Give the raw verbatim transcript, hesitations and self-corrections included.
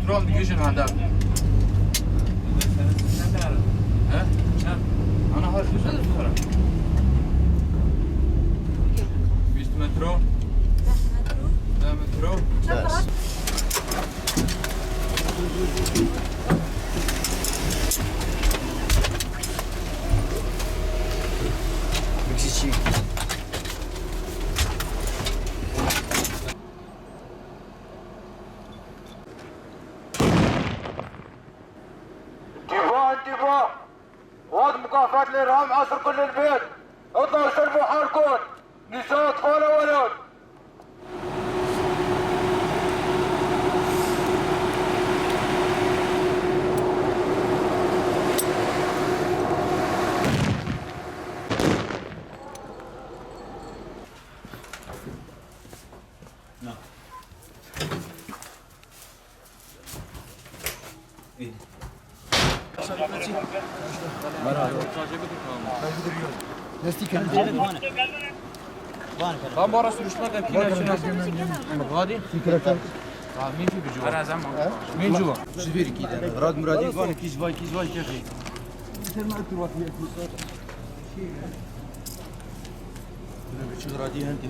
Drone digihîjin heda. He? Ana her bir şey. Bîst metro. Deh metro. Bes. انتباه، انتباه! وقت مكافحة الإرهاب عصر كل البيت. اطلعوا سلموا حالكم. نساء، أطفال، أولاد. Van bara sürüşme de kine şuna. Hadi. Ha, min ki bicu. Min cu. Ji vêrî kî de. Rad Muradî van kî ji vay kî ji vay kexî. Çi radî hentî.